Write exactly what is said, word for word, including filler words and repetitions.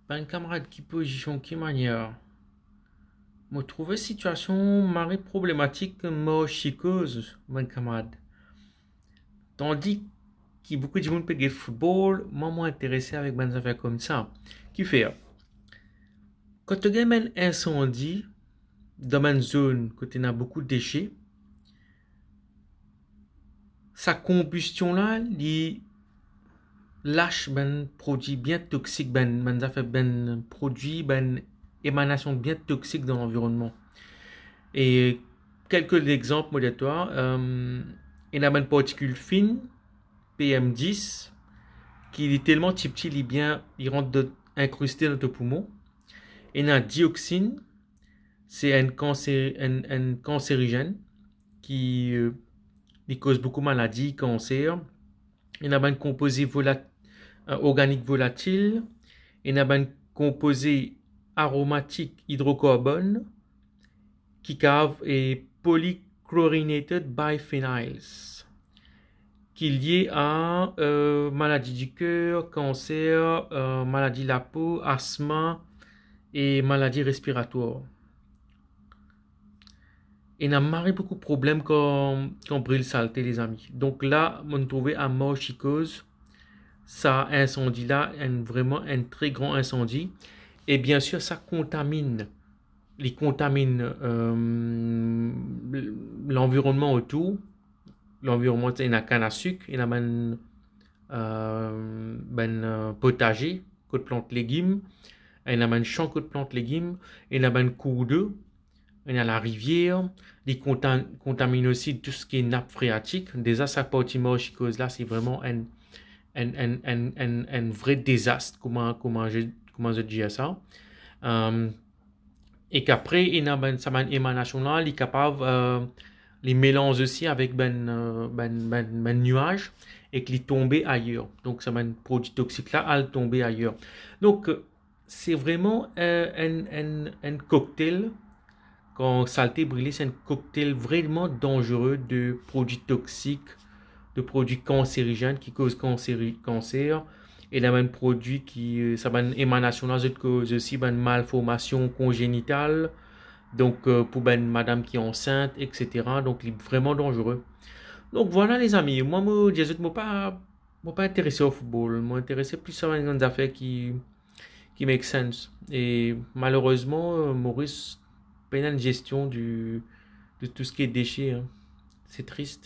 Bann kamarad, ki pozision, ki manier? Mo trouve sitiasion mari problematik, mo sikoz, bann kamarad. Tandi ki boukou dimoun pe get foutbol, mwa mo interese avek bann zafer koumsa. Kifer? Kan to gagn bann insandi dan bann zonn kot ena boukou dese, sa konbistion la, li las bann prodwi bien toksik, bann, bann zafer, bann prodwi, bann emanasion bien toksik dan lanvironnman. E kelke lexanp, mo dir twa, euh, ena bann partikil fin, P M dis, ki li telman tipti, li bien, li rant dan, inkriste dan to poumon. Ena dioxin, se enn kanser, enn, enn kanserizenn ki, euh, li koz boukou maladi, kanser. Ena bann konpoze vola-, euh, organik volatil. Ena bann konpoze aromatik idrokarbonn ki kav e polychlorinated biphenyls, ki lie a, euh, maladi diker, kanser, euh, maladi lapo, asma e maladi respiratwar. Ena mari boukou problem kan, kan bril salte, lezami. Donk la, mo'nn trouve a mari sikoz, sa insandi la, enn, vreman enn tre gran insandi. E biensir, sa kontaminn, li kontaminn, euh, lanvironnman otour. Lanvironnman, ena kann a sik, ena bann, euh, bann, euh, potaze kot plant legim, ena bann san kot plant legim, ena bann kour de, ena larivier, li konta-, kontaminn osi tou seki nap freatik. Deza, sa parti mari sikoz la, se vreman enn, enn, enn, enn, enn, enn vre dezas, kouma, kouma je, kouma zot dir sa. Euh, e ki apre, ena bann, sa bann emanasion la, li kapav, euh, li melanz osi avek bann, euh, bann, bann, bann niaz, e ki li tonbe ayer. Donk, sa bann prodwi toksik la al tonbe ayer. Donk, euh, se vreman, euh, enn, enn, enn koktel. Kan salte brile, se enn koktel vreman danzere de prodwi toksik, de prodwi kanserizenn ki koz kanseri-, kanser. Ena bann prodwi ki, euh, sa bann emanasion la, zot koz osi bann malformasion konzenital. Donk, euh, pou bann madam ki ansint, et cetera. Donk, li vreman danzere. Donk, vwala, lezami. Mwa, mo dir zot, mo pa, mo pa interese ar foutbol. Mo interese plis ar bann zafer ki, ki make sense. E malerezman, euh, Moris pena enn zestion di, de tou seki dese, hein. Se tris.